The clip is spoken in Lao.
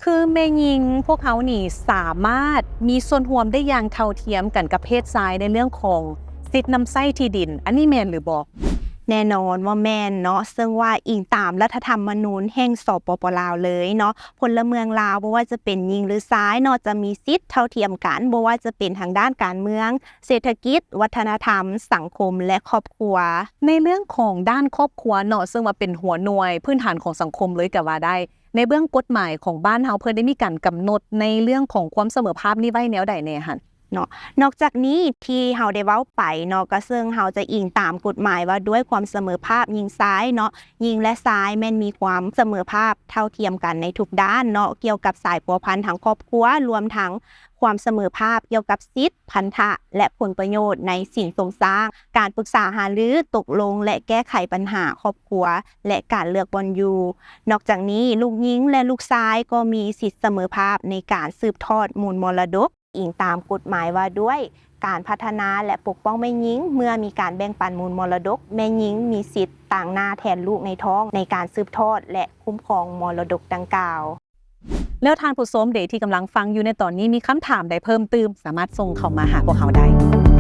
ຄືແມ່ຍິງພວກເຮົານີ້ສາມາດມີສ່ວນຮ່ວມໄດ້ຢ່າງເທົ່າທຽມກັນກັບເພດຊາຍໃນເລື່ອງຂອງສິດນຳໃຊ້ທີ່ດິນ, ອັນນີ້ແມ່ນຫຼືບໍ່? ແນ່ນອນວ່າແມ່ນເນາະ, ເຊິ່ງວ່າອີງຕາມລັດຖະທຳມະນູນແຫ່ງ ສປປ ລາວ ເລີຍເນາະ, ພົນລະເມືອງລາວ ບໍ່ວ່າຈະເປັນຍິງ ຫຼື ຊາຍເນາະ ຈະມີສິດເທົ່າທຽມກັນ, ບໍ່ວ່າຈະເປັນທາງດ້ານການເມືອງ, ເສດຖະກິດ, ວັດທະນະທຳ, ສັງຄົມ ແລະ ຄອບຄົວ. ໃນເລື່ອງຂອງດ້ານຄອບຄົວເນາະ, ເຊິ່ງວ່າເປັນຫົວໜ່ວຍພື້ນຖານຂອງສັງຄົມເລີຍກໍວ່າໄດ້, ໃນເບື້ອງກົດໝາຍຂອງບ້ານເຮົາ ເພິ່ນໄດ້ມີການກຳນົດໃນເລື່ອງຂອງຄວາມສະເໝີພາບນີ້ໄວ້ແນວໃດແດ່ຫັ້ນ? ເນາະ, ນອກຈາກນີ້ທີ່ເຮົາໄດ້ເວົ້າໄປເນາະ, ກໍເຊິ່ງເຮົາຈະອີງຕາມກົດໝາຍວ່າດ້ວຍຄວາມສະເໝີພາບຍິງຊາຍເນາະ, ຍິງ ແລະ ຊາຍແມ່ນມີຄວາມສະເໝີພາບເທົ່າທຽມກັນໃນທຸກດ້ານເນາະ, ກ່ຽວກັບສາຍພົວພັນທາງຄອບຄົວ, ລວມທັງຄວາມສະເໝີພາບກ່ຽວກັບສິດ, ພັນທະ ແລະ ຜົນປະໂຫຍດໃນສິນສົມສ້າງ, ການປຶກສາຫາລື, ຕົກລົງ ແລະ ແກ້ໄຂບັນຫາຄອບຄົວ ແລະ ການເລືອກບ່ອນຢູ່. ນອກຈາກນີ້, ລູກຍິງ ແລະ ລູກຊາຍກໍມີສິດສະເໝີພາບໃນການສືບທອດມູນມໍລະດົກ. ອີງຕາມກົດໝາຍວ່າດ້ວຍການພັດທະນາ ແລະ ປົກປ້ອງແມ່ຍິງ, ເມື່ອມີການແບ່ງປັນມູນມໍລະດົກ, ແມ່ຍິງມີສິດຕາງໜ້າແທນລູກໃນທ້ອງໃນການສືບທອດ ແລະ ຄຸ້ມຄອງມໍລະດົກດັ່ງກ່າວ. ແລ້ວທ່ານຜູ້ຊົມເດ ທີ່ກຳລັງຟັງຢູ່ໃນຕອນນີ້ ມີຄຳຖາມໃດເພີ່ມຕື່ມ ສາມາດສົ່ງເຂົ້າມາຫາພວກເຮົາໄດ້.